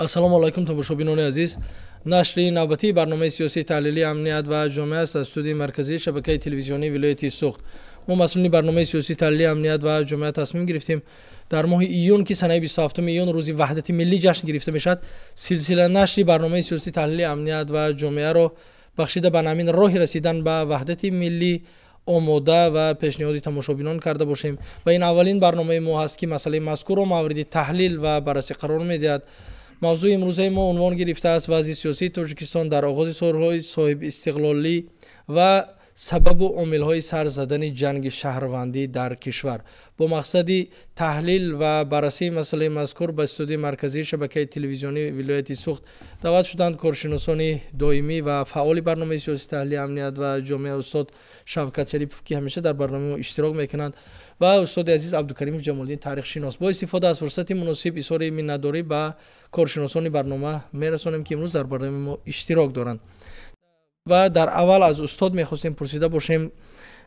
Ассалому алайкум, тамошобинони азиз. Нашри навбатии барномаи сиёсии таҳлилии амният ва ҷомеа аст аз студияи марказии шабакаи телевизионии вилояти Суғд. Мо масъулини барномаи сиёсии таҳлилии амният ва ҷомеа тасмим гирифтем дар моҳи июн, ки санаи 27 июн рӯзи ваҳдати миллӣ ҷашн гирифта мешавад, силсила нашри барномаи сиёсии таҳлилии амният ва ҷомеаро бахшида ба ҳамин роҳи расидан ба ваҳдати миллӣ омода ва пешниҳоди тамошобинон карда бошем. Ва ин аввалин барномаи мо ҳаст, ки масъалаи мазкурро мавриди таҳлил ва баррасӣ қарор медиҳад. Мавзӯи имрӯзаи мо унвон гирифтааст вазъи сиёсии Тоҷикистон дар оғози солҳои соҳибистиқлолӣ ва сабабу омилҳои сар задани ҷанги шаҳрвандӣ дар кишвар. Бо мақсади таҳлил ва баррасии масъалаи мазкур ба студияи марказии шабакаи телевизионии вилояти Суғд даъват шуданд коршиносони доимӣ ва фаъоли барномаи сиёсии таҳлили амният ва ҷомеа, устод Шавкат Шарипов, ки ҳамеша дар барномаи мо иштирок мекунанд, ва устоди азиз Абдукаримов Ҷамолиддин, таърихшинос. Бо истифода аз фурсати муносиб изҳори миннатдорӣ ба коршиносони барнома мерасонем, ки имрӯз дар барномаи мо иштирок доранд. Ва дар аввал аз устод мехостем пурсида бошем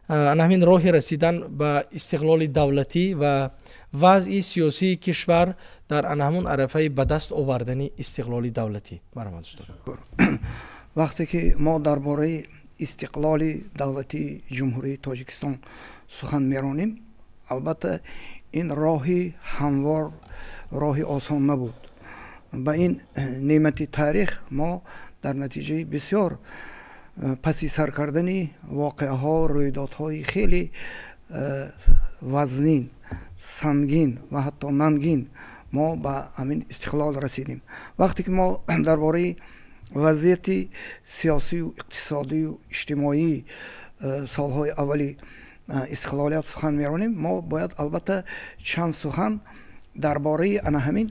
ана ҳамин роҳи расидан ба истиқлоли давлатӣ ва вазъи сиёсии кишвар дар ана ҳамун арафаи ба даст овардани истиқлоли давлатӣ. Марҳамат, устод. Вақте ки мо дар бораи истиқлоли давлатии Ҷумҳурии Тоҷикистон сухан меронем, албатта, ин роҳи ҳамвор, роҳи осон набуд. Ба ин неъмати таърих мо дар натиҷаи бисёр паси сар кардани воқеаҳо, рӯйдодҳои хеле вазнин, сангин ва ҳатто нангин мо ба ҳамин истиқлол расидем. Вақте ки мо дар бораи вазъияти сиёсию иқтисодию иҷтимоии солҳои аввали истиқлолият сухан меронем, мо бояд, албатта, чанд сухан дар бораи ана ҳамин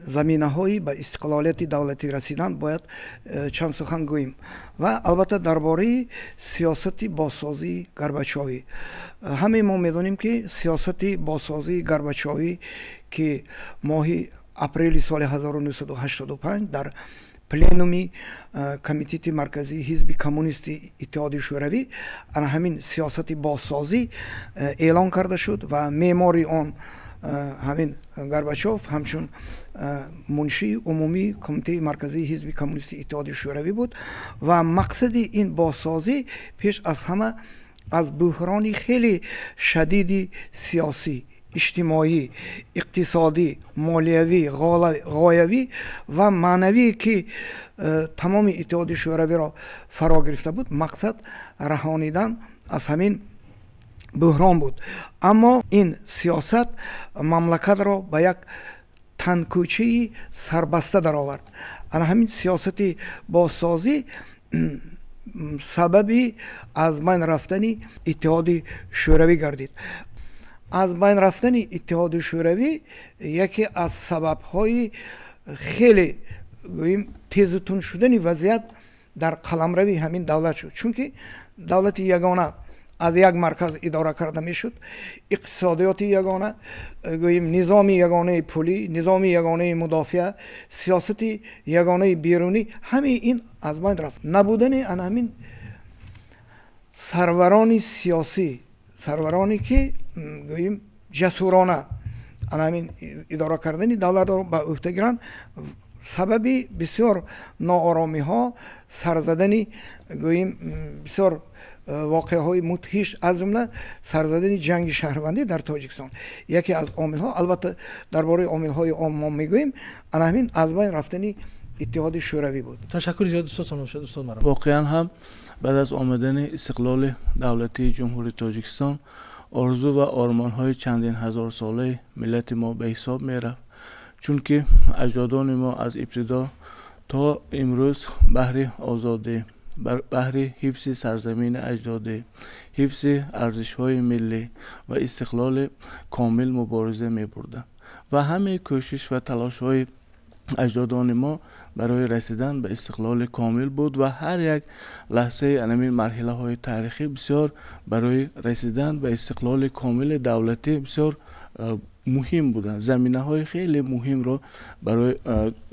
заминаҳои ба истиқлолияти давлатӣ расидан бояд чанд сухан гӯем ва, албатта, дар бораи сиёсати бозсозии Горбачовӣ. Ҳамаи мо медонем, ки сиёсати бозсозии Горбачовӣ, ки моҳи апрели соли 1985 дар пленуми Комитети марказии Ҳизби коммунисти Иттиҳоди Шӯравӣ ана ҳамин сиёсати бозсозӣ эълон карда шуд ва меъмори он ҳамин Горбачов ҳамчун муншии умумии Кумитаи марказии Ҳизби коммунисти Иттиҳоди Шӯравӣ буд ва мақсади ин бозсозӣ пеш аз ҳама аз буҳрони хеле шадиди сиёсӣ, иҷтимоӣ, иқтисодӣ, молиявӣ, ғоявӣ ва маънавӣ, ки тамоми Иттиҳоди Шӯравиро фаро гирифта буд, мақсад раҳонидан аз ҳамин буҳрон буд. Аммо ин сиёсат мамлакатро ба як тангкӯчаи сарбаста даровард. Ана ҳамин сиёсати бозсозӣ сабаби аз байн рафтани Иттиҳоди Шӯравӣ гардид. Аз байн рафтани Иттиҳоди Шӯравӣ яке аз сабабҳои хеле, гӯем, тезу тунд шудани вазъият дар қаламрави ҳамин давлат шуд, чунки давлати ягона аз як марказ идора карда мешуд, иқтисодиёти ягона, гӯем, низоми ягонаи пулӣ, низоми ягонаи мудофиа, сиёсати ягонаи берунӣ, ҳамаи ин аз байн рафт. Набудани ана ҳамин сарварони сиёсӣ, сарвароне ки, гӯем, ҷасурона ана ҳамин идора кардани давлатро ба ӯҳда гиранд, сабаби бисёр нооромиҳо, сарзадани, гӯем, бисёр воқеаҳои мудҳиш, аз ҷумла сарзадани ҷанги шаҳрвандӣ дар Тоҷикистон. Яке аз омилҳо, албатта, дар бораи омилҳои он мо мегӯем, ана ҳамин аз байн рафтани Иттиҳоди Шӯравӣ буд. Ташаккури зиёд, устод. Салом, устод Марам. Воқеан ҳам, баъд аз омадани истиқлоли давлатии Ҷумҳурии Тоҷикистон орзу ва ормонҳои чандин ҳазорсолаи миллати мо ба ҳисоб мерафт, чунки аҷдодони мо аз ибтидо то имрӯз баҳри озодӣ, баҳри ҳифзи сарзамини аҷдодӣ, ҳифзи арзишҳои миллӣ ва истиқлоли комил мубориза мебурданд ва ҳамаи кӯшиш ва талошҳои аҷдодони мо барои расидан ба истиқлоли комил буд ва ҳар як лаҳзаи анамин марҳилаҳои таърихӣ бисёр барои расидан ба истиқлоли комили давлатӣ бисёр муҳим буданд, заминаҳои хеле муҳимро барои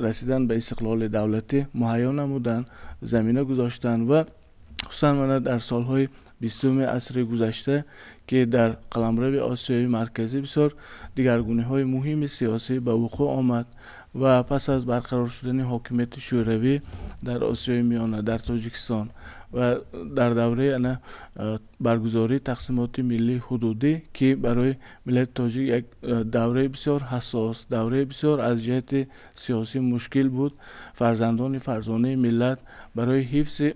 расидан ба истиқлоли давлатӣ муҳайё намуданд, замина гузоштанд ва хусусан мана дар солҳои 20 асри гузашта, ки дар қаламрави Осиёи Марказӣ бисёр дигаргуниҳои муҳими сиёсӣ ба вуқӯъ омад ва пас аз барқарор шудани ҳокимияти Шӯравӣ дар Осиёи Миёна, дар Тоҷикистон ва дар давраи ана баргузории тақсимоти миллии ҳудудӣ, ки барои миллати тоҷик як давраи бисёр ҳассос, давраи бисёр аз ҷиҳати сиёсӣ мушкил буд, фарзандони фарзонаи миллат барои ҳифзи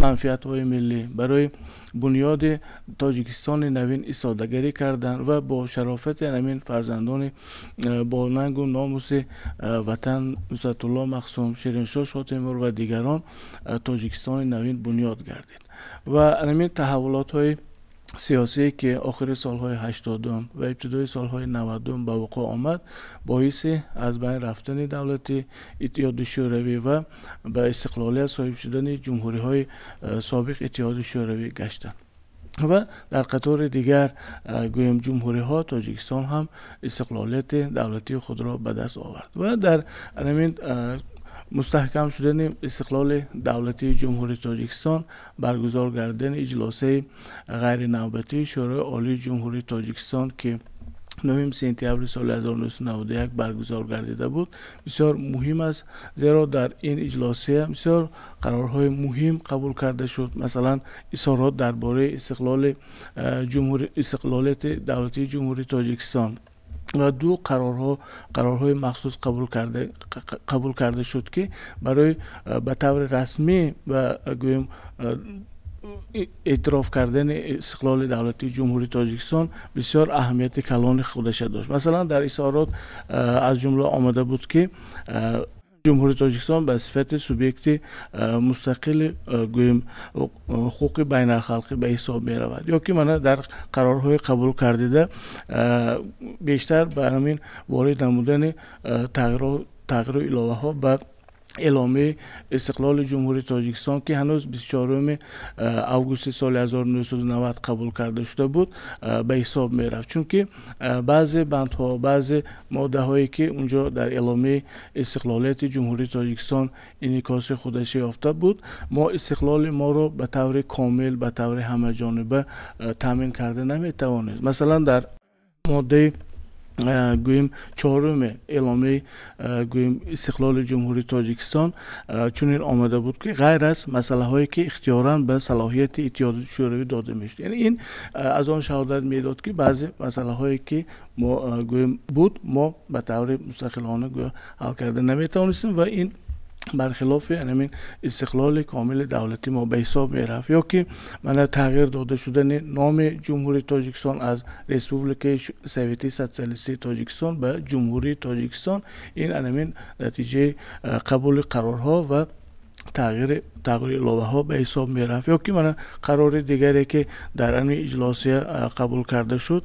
манфиатҳои миллӣ, барои бунёди Тоҷикистони навин истодагарӣ карданд ва бо шарофати ҳамин фарзандони бо нангу номуси ватан Нусратулло Махсум, Шириншоҳ Шотемур ва дигарон Тоҷикистони навин бунёд гардид. Ва ҳамин таҳаввулотҳои сиёсие, ки охири солҳои 80-ум ва ибтидои солҳои 90-ум ба вуқӯъ омад, боиси аз байн рафтани давлати Иттиҳоди Шӯравӣ ва ба истиқлолият соҳиб шудани ҷумҳуриҳои собиқ Иттиҳоди Шӯравӣ гаштанд. Ва дар қатори дигар, гӯем, ҷумҳуриҳо Тоҷикистон ҳам истиқлолияти давлатии худро ба даст овард. Ва дар ҳамин мустаҳкам шудани истиқлоли давлатии Ҷумҳурии Тоҷикистон, баргузор гардидани иҷлосаи ғайринавбатии Шӯрои Олии Ҷумҳурии Тоҷикистон, ки 9 сентябри соли 1991 баргузор гардида буд, бисёр муҳим аст, зеро дар ин иҷлосия бисёр қарорҳои муҳим қабул карда шуд. Масалан, изҳорот дар бораи истиқлолияти давлатии Ҷумҳурии Тоҷикистон ва ду қарорҳои махсус қабул карда шуд, ки барои ба таври расмӣ ва, гӯем, эътироф кардани истиқлоли давлатии Ҷумҳурии Тоҷикистон бисёр аҳамияти калони худаша дошт. Масалан, дар изҳорот аз ҷумла омада буд, ки Ҷумҳурии Тоҷикистон ба сифати субъекти мустақили, гӯем, ҳуқуқи байналхалқӣ ба ҳисоб меравад. Ё ки мана дар қарорҳои қабул кардида бештар ба ҳамин ворид намудани тағйиру иловаҳо ба эъломияи истиқлоли Ҷумҳурии Тоҷикистон, ки ҳанӯз 24 августи соли 1990 қабул карда шуда буд, ба ҳисоб мерафт. Чунки баъзе бандҳо, баъзе моддаҳое, ки унҷо дар эъломияи истиқлолияти Ҷумҳурии Тоҷикистон инъикоси худаша ёфта буд, мо истиқлоли моро ба таври комил, ба таври ҳамаҷониба таъмин карда наметавонем. Масалан, дар моддаи, гӯем, чоруми эъломияи, гӯем, истиқлоли Ҷумҳурии Тоҷикистон чунин омада буд, ки ғайр аз масъалаҳое, ки ихтиёран ба салоҳияти Иттиҳоди Шӯравӣ дода мешуд. Яъне ин аз он шаҳодат медод, ки баъзе масъалаҳое, ки мо, гӯем, буд, мо ба таври мустақилона, гӯё, ҳал карда наметавонистем ва ин бархилофи ҳамин истиқлоли комили давлати мо ба ҳисоб мерафт. Ё ки мана тағйир дода шудани номи Ҷумҳурии Тоҷикистон аз Республикаи Советии Социалистии Тоҷикистон ба Ҷумҳурии Тоҷикистон, ин ҳамин натиҷаи қабули қарорҳо ва тағйиру иловаҳо ба ҳисоб мерафт. Ё ки мана қарори дигаре, ки дар ҳамин иҷлосия қабул карда шуд,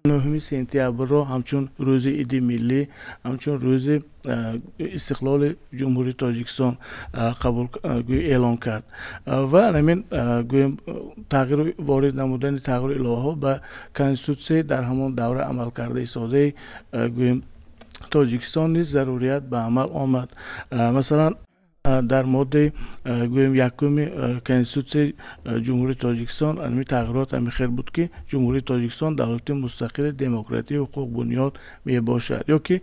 9 сентябрро ҳамчун рӯзи иди миллӣ, ҳамчун рӯзи истиқлоли Ҷумҳурии Тоҷикистон қабул эълон кард. Ва ҳамин, гӯем, тағйиру ворид намудани тағйиру иловаҳо ба конститутсияи дар ҳамон давра амал карда истодаи, гӯем, Тоҷикистон низ зарурият ба амал омад. Масалан, дар моддаи, гӯем, якуми конститутсияи Ҷумҳурии Тоҷикистон ҳамин тағйирот ҳамин хел буд, ки Ҷумҳурии Тоҷикистон давлати мустақили демократии ҳуқуқбунёд мебошад. Ё ки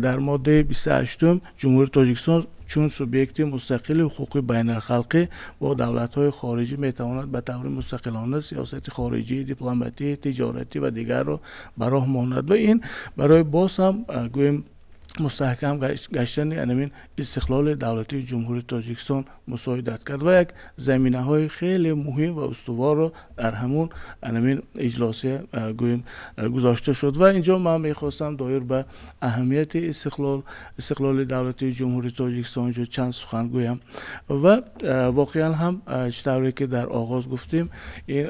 дар моддаи 28-ум Ҷумҳурии Тоҷикистон чун субъекти мустақили ҳуқуқи байналхалқӣ бо давлатҳои хориҷӣ метавонад ба таври мустақилона сиёсати хориҷӣ, дипломатӣ, тиҷоратӣ ва дигарро ба роҳ монад. Ва ин барои боз ҳам, гӯем, мустаҳкам гаштани ҳамин истиқлоли давлатии Ҷумҳурии Тоҷикистон мусоидат кард ва як заминаҳои хеле муҳим ва устуворро дар ҳамун ҳамин иҷлосия, гӯем, гузошта шуд. Ва инҷо ман мехостам доир ба аҳамияти истиқлоли давлатии Ҷумҳурии Тоҷикистон инҷо чанд сухан гӯям. Ва воқеан ҳам, чӣ тавре ки дар оғоз гуфтем, ин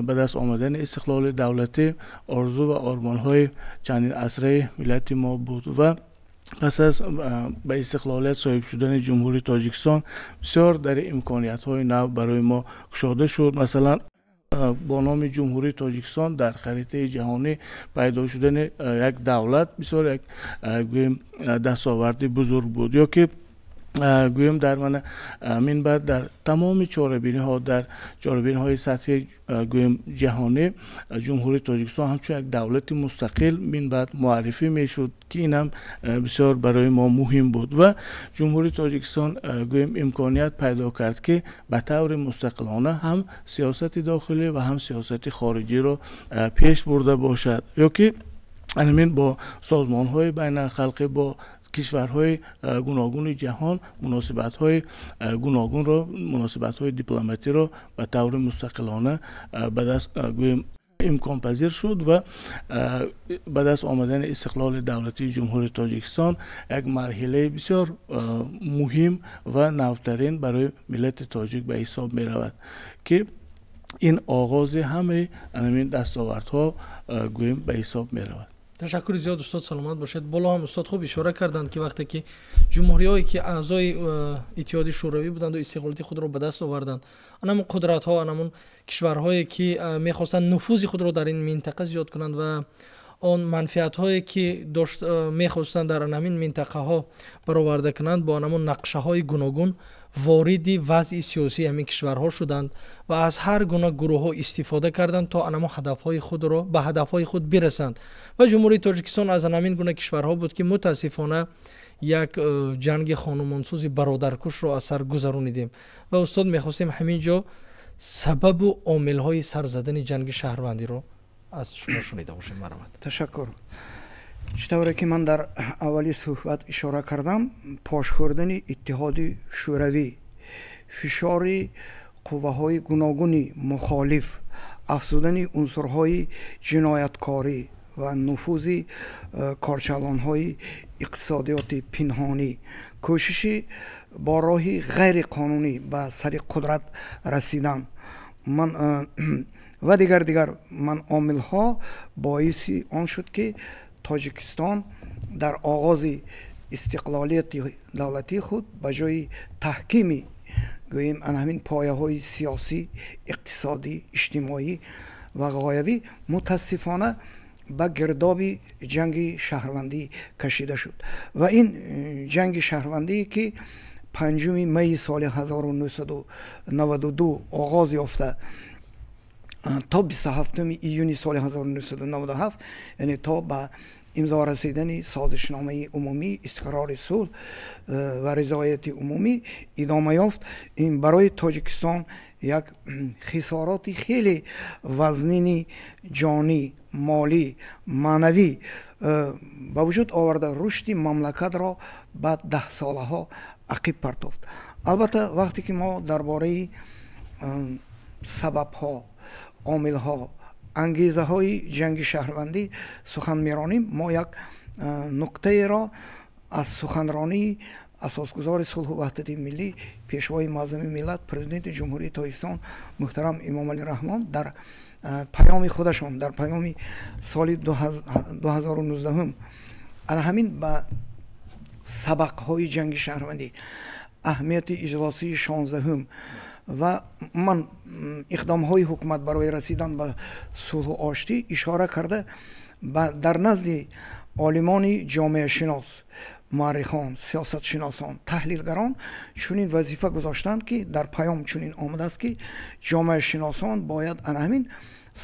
ба даст омадани истиқлоли давлатӣ орзу ва ормонҳои чандин асраи миллати мо буд ва пас аз ба истиқлолият соҳиб шудани Ҷумҳурии Тоҷикистон бисёр дари имкониятҳои нав барои мо кушода шуд. Масалан, бо номи Ҷумҳурии Тоҷикистон дар харитаи ҷаҳонӣ пайдо шудани як давлат бисёр як, гӯем, дастоварди бузург буд. Ё ки Гӯем, дар мана минбаъд дар тамоми чорабиниҳо, дар чорабиниҳои сатҳи, гӯем, ҷаҳонӣ Ҷумҳурии Тоҷикистон ҳамчун як давлати мустақил минбаъд муаррифӣ мешуд, ки ин ҳам бисёр барои мо муҳим буд. Ва Ҷумҳурии Тоҷикистон, гӯем, имконият пайдо кард, ки ба таври мустақилона ҳам сиёсати дохилӣ ва ҳам сиёсати хориҷиро пеш бурда бошад ё ки ҳамин бо созмонҳои байналхалқӣ, бо кишварҳои гуногуни ҷаҳон муносибатҳои гуногунро, муносибатҳои дипломатиро ба таври мустақилона ба даст, гӯем, имконпазир шуд. Ва ба даст омадани истиқлоли давлатии Ҷумҳурии Тоҷикистон як марҳилаи бисёр муҳим ва навтарин барои миллати тоҷик ба ҳисоб меравад, ки ин оғози ҳамаи ҳамин дастовардҳо, гӯем, ба ҳисоб меравад. Ташаккури зиёд, устод, саломат бошед. Боло ҳам устод хуб ишора карданд, ки вақте ки ҷумҳуриҳое, ки аъзои Иттиҳоди Шӯравӣ буданду истиқлолияти худро ба даст оварданд, анамун қудратҳо, анамун кишварҳое, ки мехостанд нуфузи худро дар ин минтақа зиёд кунанд ва он манфиатҳое, ки дошт, мехостанд дар анамин минтақаҳо бароварда кунанд, бо анамун нақшаҳои гуногун вориди вазъи сиёсии ҳамин кишварҳо шуданд ва аз ҳар гуна гурӯҳҳо истифода карданд, то анамун ҳадафҳои худро ба ҳадафҳои худ бирасанд. Ва Ҷумҳурии Тоҷикистон аз анамин гуна кишварҳо буд, ки мутаассифона як ҷанги хонумонсӯзи бародаркушро аз сар гузаронидем. Ва устод, мехостем ҳамин ҷо сабабу омилҳои сар задани ҷанги шаҳрвандиро аз шумо шунида бошем. Марҳамат. Ташаккур. Чӣ тавре ки ман дар аввали суҳбат ишора кардам, пош хӯрдани Иттиҳоди Шӯравӣ, фишори қувваҳои гуногуни мухолиф, афзудани унсурҳои ҷинояткорӣ ва нуфузи корчалонҳои иқтисодиёти пинҳонӣ, кӯшиши бо роҳи ғайриқонунӣ ба сари қудрат расидан ман ва дигар ман омилҳо боиси он шуд, ки Тоҷикистон дар оғози истиқлолияти давлатии худ ба ҷои таҳкими, гӯем, ана ҳамин пояҳои сиёсӣ, иқтисодӣ, иҷтимоӣ ва ғоявӣ, мутаассифона ба гирдоби ҷанги шаҳрвандӣ кашида шуд. Ва ин ҷанги шаҳрвандие, ки 5 майи соли 1992 оғоз ёфта, то 27 июни соли 1997, яъне то ба имзо расидани созишномаи умумӣ, истиқрори сулҳ ва ризояти умумӣ идома ёфт, ин барои Тоҷикистон як хисороти хеле вазнини ҷонӣ, молӣ, маънавӣ ба вуҷуд оварда, рушди мамлакатро ба даҳсолаҳо ақиб партофт. Албатта, вақте ки мо дар бораи сабабҳо, омилҳо, ангезаҳои ҷанги шаҳрвандӣ сухан меронем, мо як нуқтаеро аз суханронии асосгузори сулҳу ваҳдати миллӣ, Пешвои муаззами миллат, Президенти Ҷумҳурии Тоҷикистон муҳтарам Эмомалӣ Раҳмон дар паёми худашон, дар паёми соли 2019, ана ҳамин ба сабақҳои ҷанги шаҳрвандӣ, аҳамияти иҷлосии 16-ум ва ман иқдомҳои ҳукумат барои расидан ба сулҳу оштӣ ишора карда, дар назди олимони ҷомеашинос, муаррихон, сиёсатшиносон, таҳлилгарон чунин вазифа гузоштанд, ки дар паём чунин омадааст, ки ҷомеашиносон бояд ана ҳамин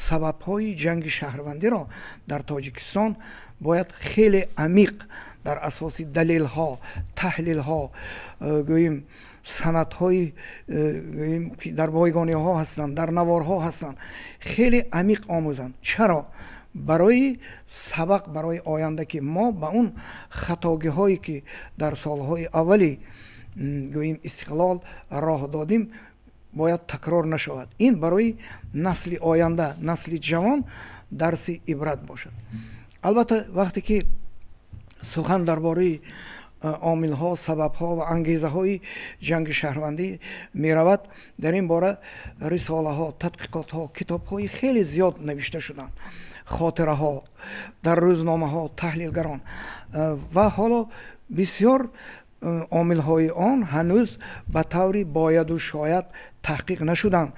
сабабҳои ҷанги шаҳрвандиро дар Тоҷикистон бояд хеле амиқ, дар асоси далелҳо, таҳлилҳо, гӯем, санадҳои, гӯем, ки дар бойгониҳо ҳастанд, дар наворҳо ҳастанд, хеле амиқ омӯзанд. Чаро? Барои сабақ барои оянда, ки мо ба он хатогиҳое, ки дар солҳои аввали, гӯем, истиқлол роҳ додем, бояд такрор нашавад. Ин барои насли оянда, насли ҷавон дарси ибрат бошад. Албатта, вақте ки сухан дар бораи омилҳо, сабабҳо ва ангезаҳои ҷанги шаҳрвандӣ меравад, дар ин бора рисолаҳо, тадқиқотҳо, китобҳои хеле зиёд навишта шуданд, хотираҳо дар рӯзномаҳо, таҳлилгарон, ва ҳоло бисёр омилҳои он ҳанӯз ба таври бояду шояд таҳқиқ нашуданд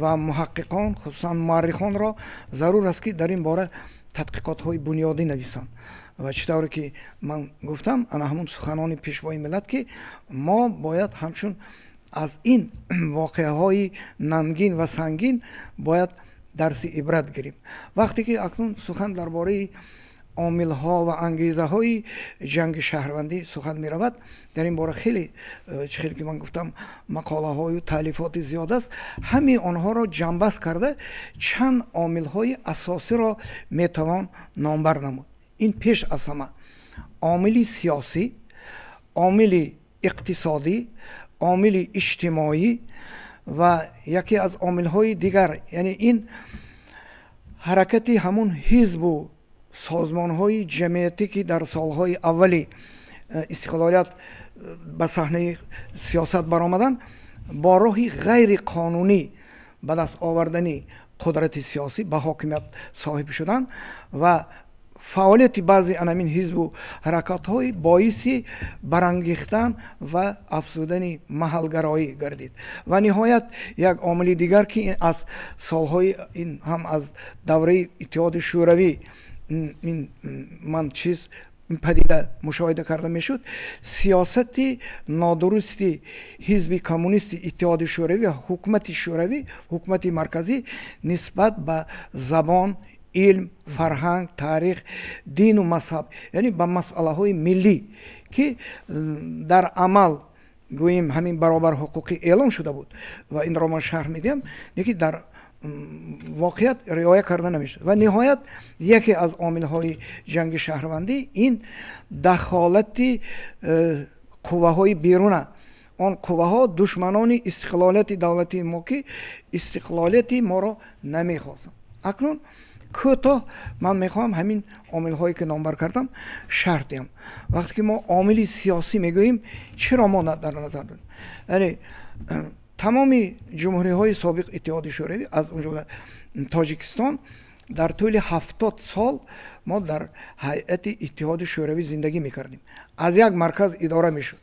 ва муҳаққиқон, хусусан муаррихонро зарур аст, ки дар ин бора тадқиқотҳои бунёдӣ нависанд. Ва чӣ тавре ки ман гуфтам, ана ҳамун суханони Пешвои миллат, ки мо бояд ҳамчун аз ин воқеаҳои нангин ва сангин бояд дарси ибрат гирем. Вақте ки акнун сухан дар бораи омилҳо ва ангезаҳои ҷанги шаҳрвандӣ сухан меравад, дар ин бора хеле, чӣ хеле ки ман гуфтам, мақолаҳою таълифоти зиёд аст. Ҳамаи онҳоро ҷамъбаст карда, чанд омилҳои асосиро метавон номбар намуд. Ин пеш аз ҳама омили сиёсӣ, омили иқтисодӣ, омили иҷтимоӣ ва яке аз омилҳои дигар, яъне ин ҳаракати ҳамун ҳизбу созмонҳои ҷамъиятӣ, ки дар солҳои аввали истиқлолият ба саҳнаи сиёсат баромаданд, бо роҳи ғайриқонунӣ ба даст овардани қудрати сиёсӣ ба ҳокимият соҳиб шуданд ва фаъолияти баъзе анамин ҳизбу ҳаракатҳои боиси барангехтан ва афзудани маҳалгароӣ гардид. Ва ниҳоят як омили дигар, ки аз солҳои ин ҳам аз давраи Иттиҳоди Шӯравӣ ин ман чиз падида мушоҳида карда мешуд, сиёсати нодурусти ҳизби коммунисти Иттиҳоди Шӯравӣ ва ҳукумати Шӯравӣ, ҳукумати марказӣ нисбат ба забон, илм, фарҳанг, таърих, дину мазҳаб, яъне ба масъалаҳои миллӣ, ки дар амал гӯем ҳамин баробарҳуқуқӣ эълон шуда буд ва инро ман шарҳ медиҳам, лекин дар воқеият риоя карда намешуд. Ва ниҳоят яке аз омилҳои ҷанги шаҳрвандӣ ин дахолати қувваҳои беруна, он қувваҳо душманони истиқлолияти давлатии мо, ки истиқлолияти моро намехостанд. Акнун кӯтоҳ ман мехоҳам ҳамин омилҳое ки номбар кардам шарҳ диҳам. Вақте ки мо омили сиёсӣ мегӯем, чиро мо дар назар дорем? Яъне тамоми ҷумҳуриҳои собиқ Иттиҳоди Шӯравӣ, аз он ҷумла Тоҷикистон, дар тӯли 70 сол мо дар ҳайати Иттиҳоди Шӯравӣ зиндагӣ мекардем. Аз як марказ идора мешуд,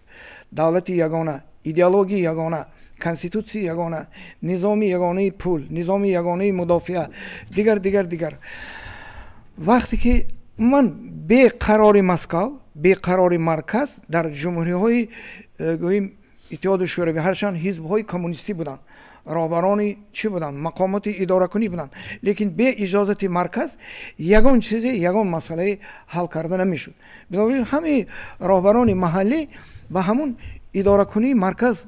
давлати ягона, идеологияи ягона, конститутсияи ягона, низоми ягонаи пул, низоми ягонаи мудофиа, дигар, дигар, дигар. Вақте ки умуман бе қарори Москав, бе қарори марказ дар ҷумҳуриҳои гӯем Иттиҳоди Шӯравӣ, ҳарчанд ҳизбҳои коммунистӣ буданд, роҳбарони чӣ буданд, мақомоти идоракунӣ буданд, лекин бе иҷозати марказ ягон чизе, ягон масъалае ҳал карда намешуд. Бинобар ин ҳамаи роҳбарони маҳаллӣ ба ҳамун идоракунии марказ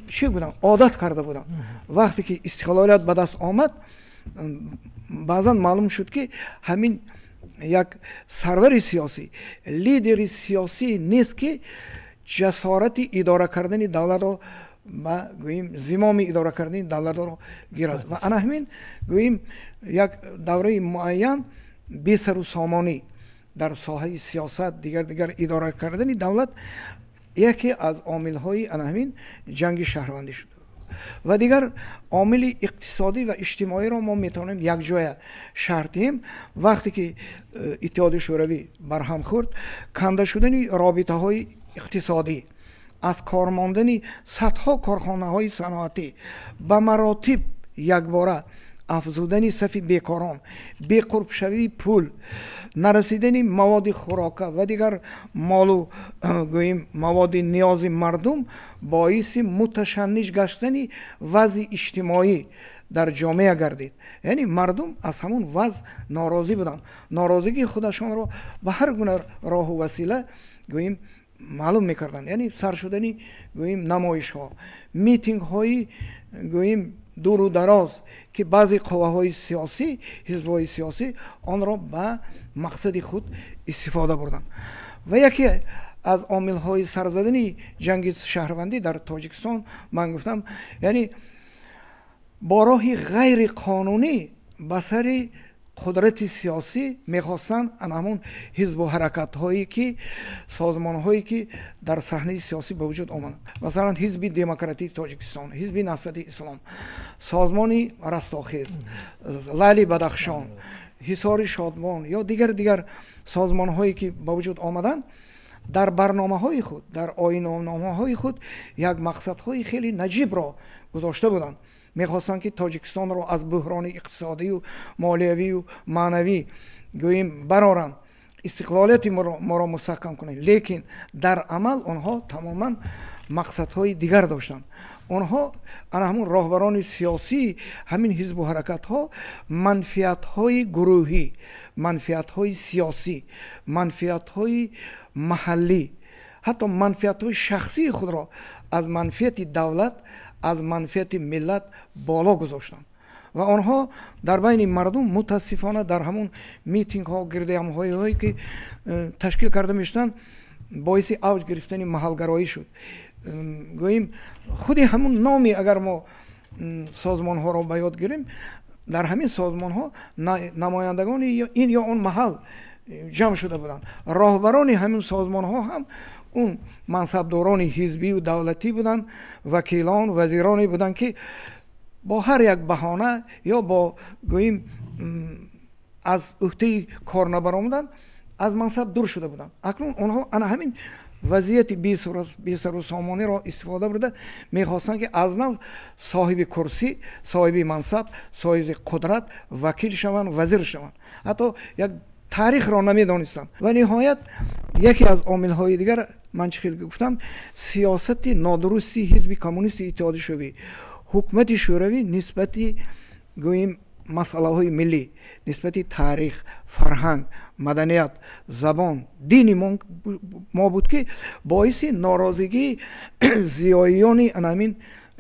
чӣ буданд, одат карда буданд. Вақте ки истиқлолият ба даст омад, баъзан маълум шуд, ки ҳамин як сарвари сиёсӣ, лидери сиёсӣ нест, ки ҷасорати идора кардани давлатро ба гӯем зимоми идора кардани давлатро гирад. Ва ана ҳамин гӯем як давраи муайян бесару сомонӣ дар соҳаи сиёсат, дигар, дигар идора кардани давлат яке аз омилҳои ана ҳамин ҷанги шаҳрвандӣ шуд. Ва дигар омили иқтисодӣ ва иҷтимоиро мо метавонем якҷоя шарҳ диҳем. Вақте ки Иттиҳоди Шӯравӣ барҳам хӯрд, канда шудани робитаҳои иқтисодӣ, аз кор мондани садҳо корхонаҳои саноатӣ, ба маротиб якбора афзудани сафи бекорон, беқурбшавии пул, нарасидани маводи хӯрока ва дигар молу гӯем маводи ниёзи мардум боиси муташанниҷ гаштани вазъи иҷтимоӣ дар ҷомеа гардид. Яъне мардум аз ҳамун вазъ норозӣ буданд. Норозигии худашонро ба ҳар гуна роҳу васила гӯем маълум мекарданд, яъне сар шудани гӯем намоишҳо, митингҳои гӯем дуру дароз, ки баъзе қувваҳои сиёсӣ, ҳизбҳои сиёсӣ онро ба мақсади худ истифода бурданд. Ва яке аз омилҳои сарзадани ҷанги шаҳрвандӣ дар Тоҷикистон, ман гуфтам, яъне бо роҳи ғайриқонунӣ ба сари қудрати сиёсӣ мехостанд ана ҳамон ҳизбу ҳаракатҳое ки, созмонҳое ки дар саҳнаи сиёсӣ ба вуҷуд омаданд, масалан Ҳизби демократии Тоҷикистон, Ҳизби Наҳзати Ислом, созмони Растохез, Лали Бадахшон, Ҳисори Шодмон ё дигар, дигар созмонҳое ки ба вуҷуд омаданд, дар барномаҳои худ, дар оинномаҳои худ як мақсадҳои хеле наҷибро гузошта буданд. Мехостанд, ки Тоҷикистонро аз буҳрони иқтисодию молиявию маънавӣ гӯем бароранд, истиқлолияти моро мустаҳкам кунанд. Лекин дар амал онҳо тамоман мақсадҳои дигар доштанд. Онҳо, ана ҳамун роҳбарони сиёсии ҳамин ҳизбу ҳаракатҳо, манфиатҳои гурӯҳӣ, манфиатҳои сиёсӣ, манфиатҳои маҳаллӣ, ҳатто манфиатҳои шахсии худро аз манфиати давлат, аз манфиати миллат боло гузоштанд. Ва онҳо дар байни мардум, мутаассифона, дар ҳамун митингҳо, гирдиҳамҳоиҳое ки ташкил карда мешуданд, боиси авҷ гирифтани маҳалгароӣ шуд. Гӯем, худи ҳамун номи агар мо созмонҳоро ба ёд гирем, дар ҳамин созмонҳо намояндагони ин ё он маҳал ҷамъ шуда буданд. Роҳбарони ҳамин созмонҳо ҳам он мансабдорони ҳизбию давлатӣ буданд, вакилон, вазироне буданд, ки бо ҳар як баҳона ё бо гӯем аз ӯҳдаи кор набаромадан аз мансаб дур шуда буданд. Акнун онҳо ана ҳамин вазъияти бесару сомониро истифода бурда мехостанд, ки аз нав соҳиби курсӣ, соҳиби мансаб, соҳиби қудрат, вакил шаванд, вазир шаванд. Ҳатто як таърихро намедонистанд. Ва ниҳоят, яке аз омилҳои дигар, ман чӣ хел гуфтам, сиёсати нодурусти Ҳизби Коммунисти Иттиҳоди Шӯравӣ, ҳукумати Шӯравӣ нисбати гӯем масъалаҳои миллӣ, нисбати таърих, фарҳанг, маданият, забон, дини мо буд, ки боиси норозигии зиёиёни анамин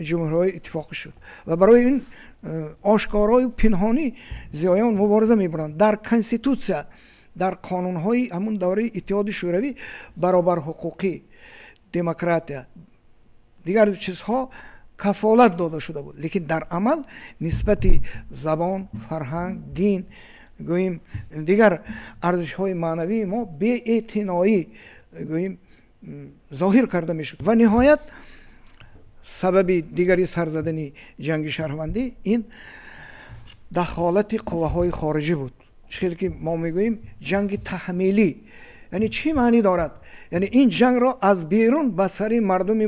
ҷумҳуриҳои иттифоқӣ шуд. Ва барои ин ошкорою пинҳонӣ зиёиён мубориза мебуранд. Дар конститутсия, дар қонунҳои ҳамун давраи Иттиҳоди Шӯравӣ баробарҳуқуқӣ, демократия, дигар чизҳо кафолат дода шуда буд, лекин дар амал нисбати забон, фарҳанг, дин, гӯем дигар арзишҳои маънавии мо беэътиноӣ гӯем зоҳир карда мешуд. Ва ниҳоят, сабаби дигари сар задани ҷанги шаҳрвандӣ ин дахолати қувваҳои хориҷӣ буд. Чӣ хеле ки мо мегӯем, ҷанги таҳмилӣ, яъне чӣ маънӣ дорад? Яъне ин ҷангро аз берун ба сари мардуми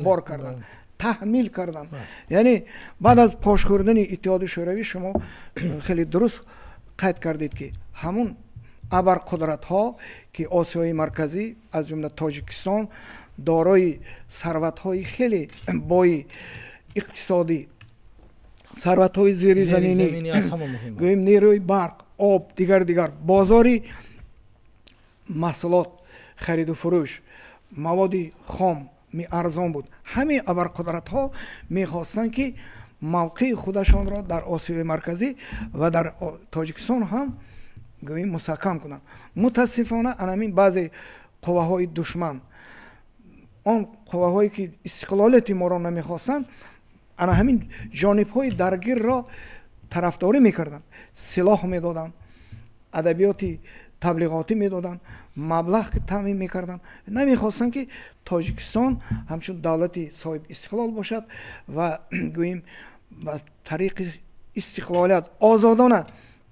бор кардан, таҳмил кардан. Яъне баъд аз пош хӯрдани Иттиҳоди Шӯравӣ, шумо хеле дуруст қайд кардед, ки ҳамун абарқудратҳо, ки Осиёи Марказӣ, аз ҷумла Тоҷикистон, дорои сарватҳои хеле бои иқтисодӣ, сарватҳои зеризаминӣ, гӯем нерӯи барқ, об, дигар дигар, бозори маҳсулот, хариду фурӯш, маводи хом арзон буд, ҳамин абарқудратҳо мехостанд, ки мавқеи худашонро дар Осиёи Марказӣ ва дар Тоҷикистон ҳам гӯем мустаҳкам кунанд. Мутаассифона, анамин баъзе қувваҳои душман, он қувваҳое ки истиқлолияти моро намехостанд, ана ҳамин ҷонибҳои даргирро тарафдорӣ мекарданд, силоҳ медоданд, адабиёти таблиғотӣ медоданд, маблағ таъмин мекарданд. Намехостанд, ки Тоҷикистон ҳамчун давлати соҳиб истиқлол бошад ва гӯем ба тариқи истиқлолият озодона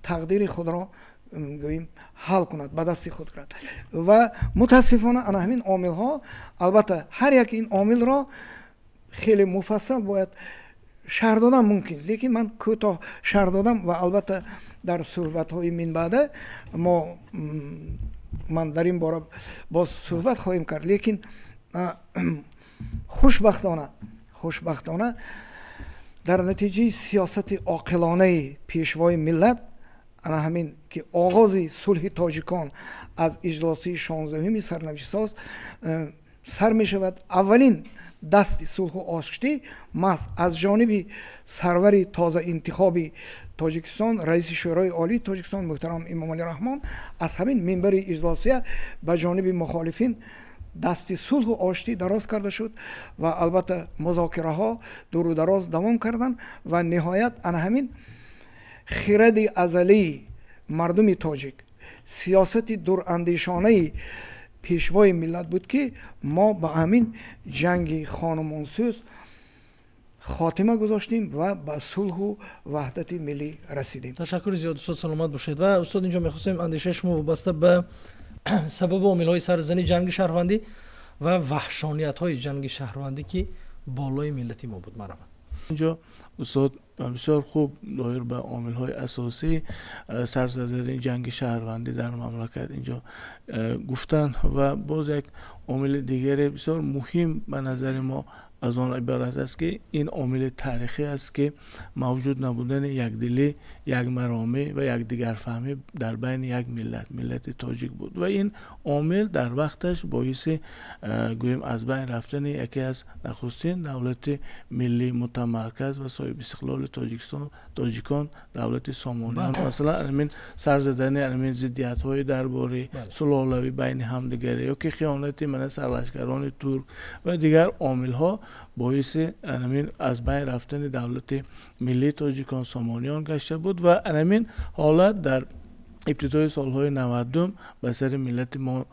тақдири худро гӯем ҳал кунад, ба дасти худ кунад. Ва мутаассифона, ана ҳамин омилҳо, албатта, ҳар як ин омилро хеле муфассал бояд шарҳ додан мумкин, лекин ман кӯтоҳ шарҳ додам. Ва албатта, дар суҳбатҳои минбаъда мо ман дар ин бора боз суҳбат хоҳем кард. Лекин хушбахтона, дар натиҷаи сиёсати оқилонаи пешвои миллат, ана ҳамин ки оғози сулҳи тоҷикон аз иҷлосии 16-уми сарнавиштсоз сар мешавад, аввалин дасти сулҳу оштӣ маҳз аз ҷониби сарвари тозаинтихоби Тоҷикистон, раиси Шӯрои Олии Тоҷикистон муҳтарам Эмомалӣ Раҳмон аз ҳамин минбари иҷлосия ба ҷониби мухолифин дасти сулҳу оштӣ дароз карда шуд. Ва албатта, музокираҳо дуру дароз давом карданд. Ва ниҳоят, ана ҳамин хиради азалии мардуми тоҷик, сиёсати дурандешонаи пешвои миллат буд, ки мо ба ҳамин ҷанги хонумонсӯз хотима гузоштем ва ба сулҳу ваҳдати миллӣ расидем. Ташаккури зиёд, устод, саломат бошед. Ва устод, инҷо мехостем андешаи шумо вобаста ба сабабу омилҳои сарзани ҷанги шаҳрвандӣ ва ваҳшониятҳои ҷанги шаҳрвандӣ, ки болои миллати мо буд, марамад. Инҷо устод бисёр хуб доир ба омилҳои асосии сар задани ҷанги шаҳрвандӣ дар мамлакат инҷо гуфтанд. Ва боз як омили дигаре бисёр муҳим ба назари мо аз он иборат аст, ки ин омили таърихӣ аст, ки мавҷуд набудани якдилӣ, якмаромӣ ва якдигарфаҳмӣ дар байни як миллат, миллати тоҷик буд. Ва ин омил дар вақташ боиси, гӯем, аз байн рафтани яке аз нахустин давлати миллӣ, мутамарказ ва соҳибистиқлоли Тоҷикистон, тоҷикон, давлати Сомониён. Масалан, ҳамин сар задани ҳамин зиддиятҳои дарборӣ, сулолавӣ байни ҳамдигарӣ ё ки хиёнати мана сарлашкарони турк ва дигар омилҳо боиси ҳамин аз байн рафтани давлати миллии тоҷикон, Сомониён гашта буд. Ва ҳамин ҳолат дар ибтидои солҳои 90-ум ба сари миллати мо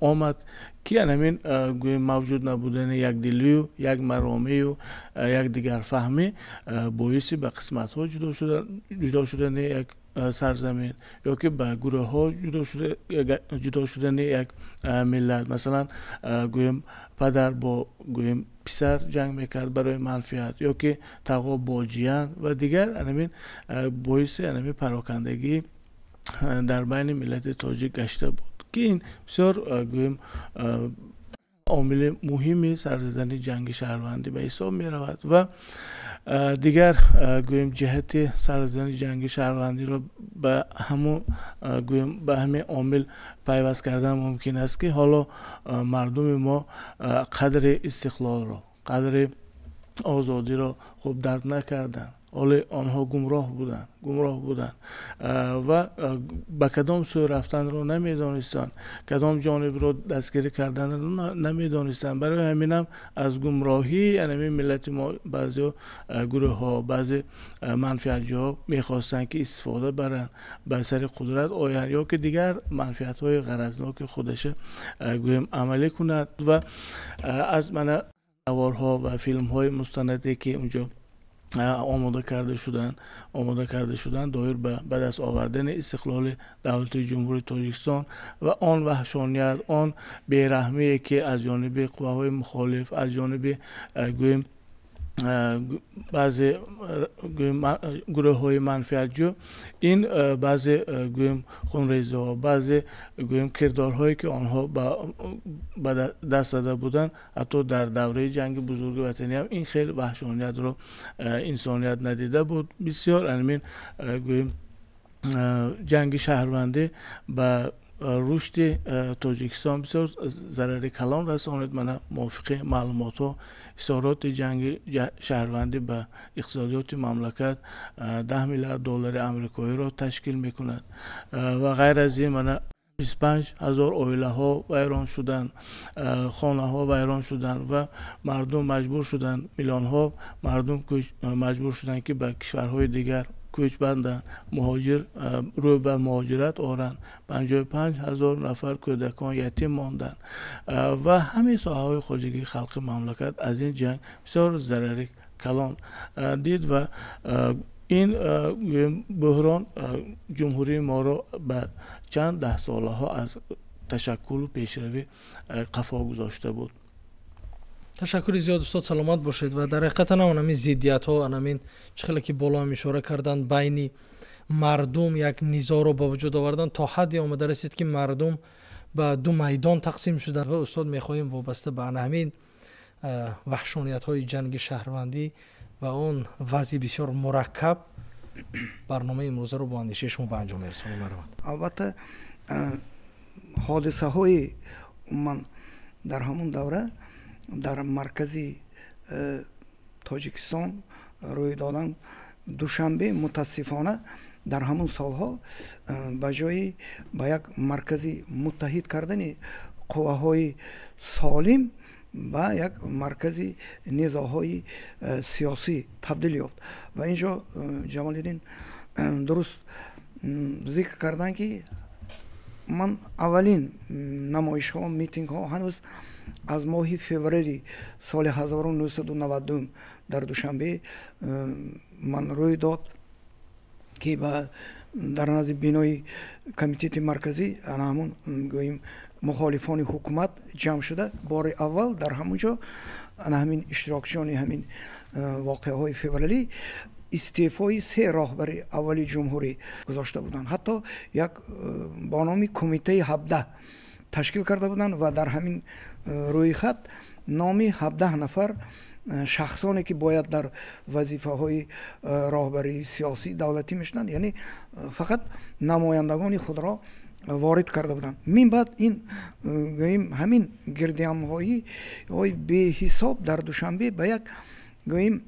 омад, ки ҳамин, гӯем, мавҷуд набудани якдилию якмаромию якдигарфаҳмӣ боиси ба қисматҳо ҷудо шудани як сарзамин ё ки ба гурӯҳҳо ҷудо шудани як миллат. Масалан, гӯем, падар бо, гӯем, писар ҷанг мекард барои манфиат ё ки тағо бо ҷиян ва дигар. Ҳамин боиси ҳамин парокандагӣ дар байни миллати тоҷик гашта буд, ки ин бисёр, гӯем, омили муҳими сарзадани ҷанги шаҳрвандӣ ба ҳисоб меравад. Ва дигар, гӯем, ҷиҳати сарзадани ҷанги шаҳрвандиро ба ҳамун, гӯем, ба ҳамин омил пайваст кардан мумкин аст, ки ҳоло мардуми мо қадри истиқлолро, қадри озодиро хуб дарк накарданд. Ҳоле онҳо гумроҳ буданд ва ба кадом сӯ рафтанро намедонистанд, кадом ҷонибро дастгирӣ карданро намедонистанд. Барои ҳаминам аз гумроҳии ҳамин миллати мо баъзе гурӯҳҳо, баъзе манфиатҷӯҳо мехостанд, ки истифода баранд, ба сари қудрат оянд ё ки дигар манфиатҳои ғаразноки худаша, гӯем, амалӣ кунад. Ва аз мана наворҳо ва филмҳои мустанаде, ки унҷо омода карда шуданд доир ба даст овардани истиқлоли давлати Ҷумҳурии Тоҷикистон ва он ваҳшоният, он бераҳмие, ки аз ҷониби қувваҳои мухолиф, аз ҷониби, гӯем, баъзе гурӯҳҳои манфиатҷӯ, ин баъзе, гӯем, хунрезиҳо, баъзе, гӯем, кирдорҳое, ки онҳо ба даст зада буданд, ҳатто дар давраи Ҷанги Бузурги Ватаниам ин хел ваҳшониятро инсоният надида буд. Бисёр ҳамин, гӯем, ҷанги шаҳрвандӣ ба рушди Тоҷикистон бисёр зарари калон расонид. Мана, мувофиқи маълумотҳо, хисороти ҷанги шаҳрвандӣ ба иқтисодиёти мамлакат 10 миллиард доллари амрикоиро ташкил мекунад. Ва ғайр аз ин, мана, 25 000 оилаҳо вайрон шуданд, хонаҳо вайрон шуданд ва мардум маҷбур шуданд, миллионҳо мардум маҷбур шуданд, ки ба кишварҳои дигар кӯч банданд, муҳоҷир, рӯ ба муҳоҷират оранд. 55 000 нафар кӯдакон ятим монданд ва ҳамин соҳаҳои хоҷагии халқи мамлакат аз ин ҷанг бисёр зарари калон дид. Ва ин буҳрон ҷумҳурии моро ба чанд даҳсолаҳо аз ташаккулу пешравӣ қафо гузошта буд. Ташаккури зиёд, устод, саломат бошед. Ва дар ҳақиқатан ҳам анамин зиддиятҳо, анамин чӣ хеле ки боло ҳам ишора карданд, байни мардум як низоъро ба вуҷуд овардан, то ҳадде омада расид, ки мардум ба ду майдон тақсим шуданд. Ва устод, мехоҳем вобаста ба ана ҳамин ваҳшониятҳои ҷанги шаҳрвандӣ ва он вазъи бисёр мураккаб барномаи имрӯзаро бо андешаи шумо ба анҷом мерасонем. Марҳамат. Албатта, ҳодисаҳои умуман дар ҳамон давра дар маркази Тоҷикистон рӯй додан. Душанбе, мутаассифона, дар ҳамон солҳо ба ҷои ба як маркази муттаҳид кардани қувваҳои солим ба як маркази низоъҳои сиёсӣ табдил ёфт. Ва ин ҷо Ҷамолиддин дуруст зикр карданд, ки ман аввалин намоишҳо, митингҳо ҳанӯз аз моҳи феврали соли 1992 дар Душанбе ман рӯй дод, ки ба дар назди бинои Комитети Марказӣ ана ҳамун, гӯем, мухолифони ҳукумат ҷамъ шуда, бори аввал дар ҳамон ҷо ана ҳамин иштирокчиёни ҳамин воқеаҳои февралӣ. истеъфои се роҳбари аввали ҷумҳурӣ гузошта буданд. Ҳатто як бо номи кумитаи 17 ташкил карда буданд ва дар ҳамин рӯйхат номи 17 нафар шахсоне ки бояд дар вазифаҳои роҳбарии сиёсӣ давлатӣ мешуданд, яъне фақат намояндагони худро ворид карда буданд. Мин баъд ин гӯем ҳамин гирдиҳамҳои беҳисоб дар Душанбе ба як гӯем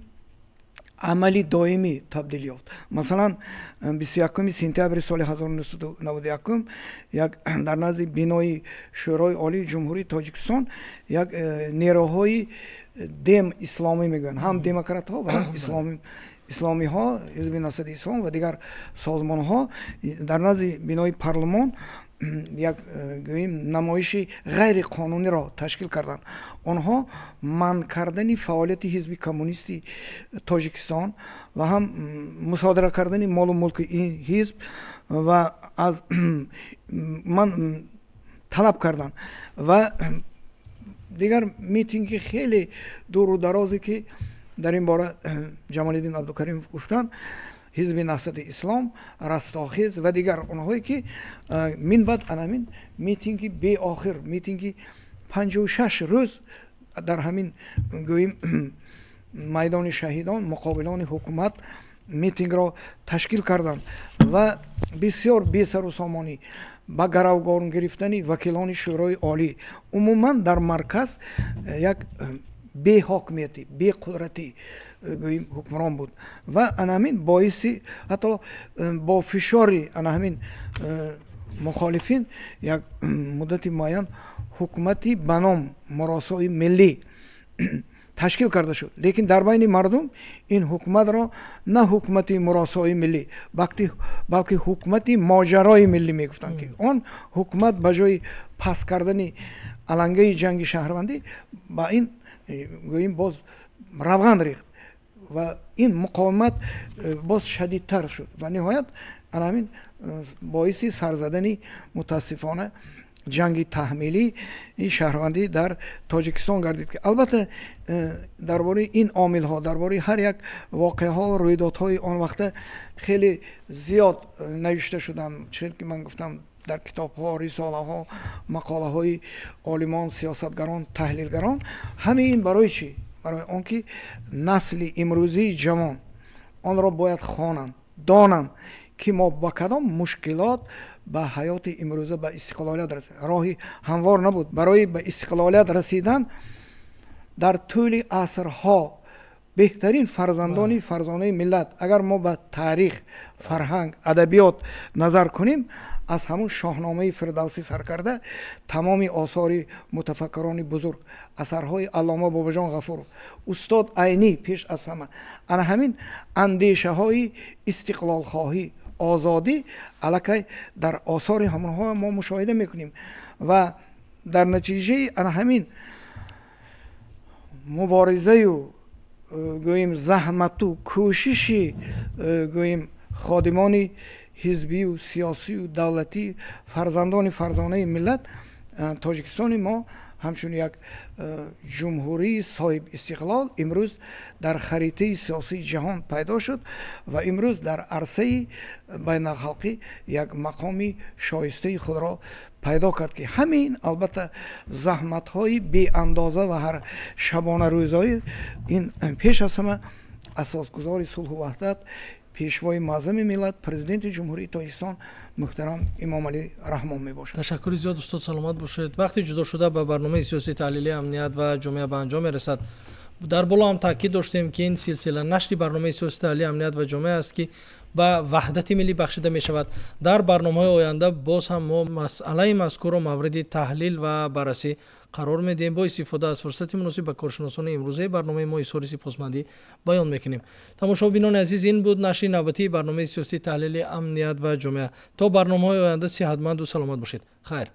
амали доимӣ табдил ёфт. Масалан, 21 сентябри соли 1991 як дар назди бинои Шӯрои Олии Ҷумҳурии Тоҷикистон як нерӯҳои дем исломӣ мегӯянд, ҳам демократҳо ва ҳам исломиҳо, ҳизби Наҳзати Ислом ва дигар созмонҳо дар назди бинои парлумон як гӯем намоиши ғайриқонуниро ташкил карданд. Онҳо манъ кардани фаъолияти ҳизби коммунисти Тоҷикистон ва ҳам мусодира кардани молу мулки ин ҳизб ва аз ман талаб карданд. Ва дигар митинги хеле дуру дарозе ки дар ин бора Ҷамолиддин Абдукаримов гуфтанд, ҳизби Наҳзати Ислом, Растохез ва дигар онҳое ки мин баъд анамин митинги беохир, митинги 56 рӯз дар ҳамин гӯем майдони шаҳидон муқобилони ҳукумат митингро ташкил карданд ва бисёр бесару сомонӣ ба гаравгон гирифтани вакилони Шӯрои Олӣ, умуман дар марказ як беҳокимиятӣ, беқудратӣ гӯем ҳукмрон буд ва ана ҳамин боиси ҳатто бо фишори ана ҳамин мухолифин як муддати муайян ҳукумати ба ном муросои миллӣ ташкил карда шуд. Лекин дар байни мардум ин ҳукуматро на ҳукумати муросои миллӣ, балки ҳукумати моҷарои миллӣ мегуфтанд, ки он ҳукумат ба ҷои паст кардани алангаи ҷанги шаҳрвандӣ ба ин гӯем боз равған рехт ва ин муқовимат боз шадидтар шуд ва ниҳоят ана ҳамин боиси сарзадани мутаассифона ҷанги таҳмилии шаҳрвандӣ дар Тоҷикистон гардид, ки албатта дар бораи ин омилҳо, дар бораи ҳар як воқеаҳо, рӯйдодҳои он вақта хеле зиёд навишта шуданд. Чӣ ки ман гуфтам, дар китобҳо, рисолаҳо, мақолаҳои олимон, сиёсатгарон, таҳлилгарон. Ҳамаи ин барои чӣ? Барои он ки насли имрӯзии ҷавон онро бояд хонанд, донанд ки мо ба кадом мушкилот ба ҳаёти имрӯза, ба истиқлолият расид. Роҳи ҳамвор набуд. Барои ба истиқлолият расидан дар тӯли асрҳо беҳтарин фарзандони фарзонаи миллат, агар мо ба таърих, фарҳанг, адабиёт назар кунем, аз ҳамун Шоҳномаи Фирдавсӣ сар карда тамоми осори мутафаккирони бузург, асарҳои Аллома Бобоҷон Ғафуров, устод Айнӣ пеш аз ҳама, ана ҳамин андешаҳои истиқлолхоҳӣ, озодӣ аллакай дар осори ҳамонҳо мо мушоҳида мекунем ва дар натиҷаи ана ҳамин муборизаю гӯем заҳмату кӯшиши гӯем ходимони ҳизбию сиёсию давлатӣ, фарзандони фарзонаи миллат, Тоҷикистони мо ҳамчун як ҷумҳурии соҳиб истиқлол имрӯз дар харитаи сиёсии ҷаҳон пайдо шуд ва имрӯз дар арсаи байналхалқӣ як мақоми шоистаи худро пайдо кард, ки ҳамин албатта заҳматҳои беандоза ва ҳар шабона рӯзои ин пеш аз ҳама асосгузори сулҳу ваҳдат, пешвои муаззами миллат, президенти Ҷумҳурии Тоҷикистон муҳтарам Эмомалӣ Раҳмон мебошад. Ташаккури зиёд, устод, саломат бошед. Вақти ҷудо шуда ба барномаи сиёсии таҳлили амният ва ҷомеа ба анҷом мерасад. Дар боло ҳам таъкид доштем, ки ин силсила нашри барномаи сиёсии таҳлили амният ва ҷомеа аст, ки ба ваҳдати миллӣ бахшида мешавад. Дар барномаҳои оянда боз ҳам мо масъалаи мазкурро мавриди таҳлил ва баррасӣ қарор медиҳем. Бо истифода аз фурсати муносиб ба коршиносони имрӯзаи барномаи мо изҳори сипосмандӣ баён мекунем. Тамошобинони азиз, ин буд нашри навбатии барномаи сиёсии таҳлили амният ва ҷомеа. То барномаҳои оянда сиҳатманду саломат бошед. Хайр.